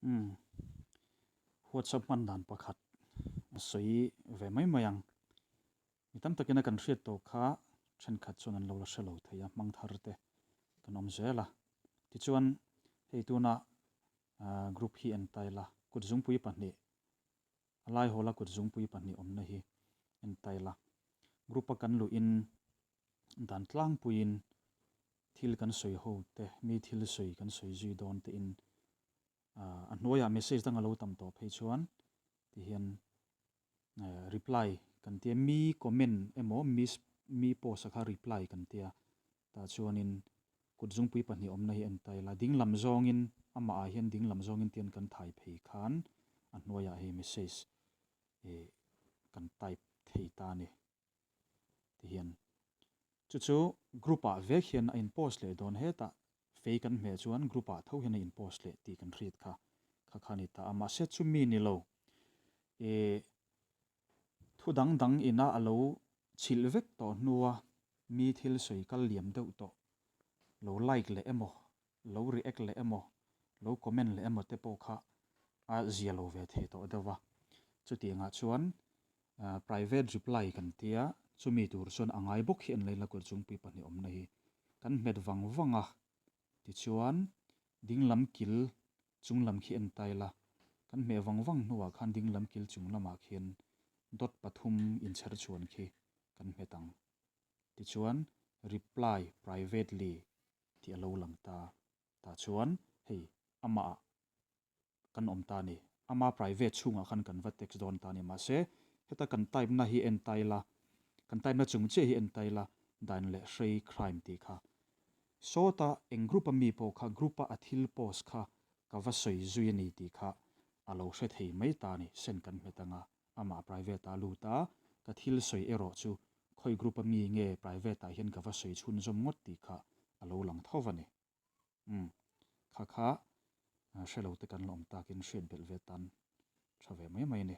Umm WhatsApp hman dan pakhat a sawi ve mai mai ang. Mi tam takin a kan hriat tawh kha thenkhat chuan an lo la hre lo thei a, hmang thar te kan awm zel a. Tichuan hei tuna group hi en ta ila, kut zungpui pahnih, a laihawla kut zungpui pahnih awmna hi en ta ila, group a kan luhin dan tlangpuiin thil kan sawi ho te, mi thil sawi kan sawi zui dawn te in a hnuaiah message dang a lo tam tawh phei chuan ti hian reply kan tia mi comment emaw mi post a kha reply kan tia tah chuanin kut zungpui pahnih awmna hi a en ta ila dinglam zawngin amah ah hian dinglam zawngin tian kan thai phei khan a hnuaiah hei message kan type thei ta a ni. Ti hian chu chu group ah vek hian a in post leh dawn hetah fei kan hmeh chuan group ah tho hian a in post leh tih kan hriat kha kha kha a ni ta a mahse chumi ni lo ih thu dang dang ina a lo chhilh vek tawh hnua mi thil sawi kal liam deuh tawh lo like leh emaw lo react leh emaw lo comment leh emaw te pawh kha a zia lo ve thei tawh deuh a chutiangah chuan Private reply kan tia, chumi tur chuan a ngai bawk hi an lei la kut chungpui pahnih awmna hi kan hmet vang vang a, tichuan dinglam kil chunglam khi en ta ila, kan hmeh vang vang hnuah khan dinglam kil chung lamah khian dot pathum inchher chhuan khi kan hmet ang. Tichuan reply privately tih a lo lang ta, tah chuan hei amah kan awm ta a ni. Ama private chhungah khan kan va text dawn ta a ni. Mahse, heta kan type na hi en ta ila, kan type na chung chiah hi en ta ila, dan leh hrei crime tih kha. Sawta eng group a mi pawh kha group a a thil post kha ka va sawi zui a ni tih kha a lo hre thei mai ta a ni. Send kan hmet anga amah private ah a lut a, ka thil sawi erawh chu khawi group a mi nge private ah hian ka va sawi chhunzawm ngawt tih kha a lo lang tho a ni. Umm kha kha hre lo te kan la awm takin hriat belh ve tan tha ve mai mai a ni.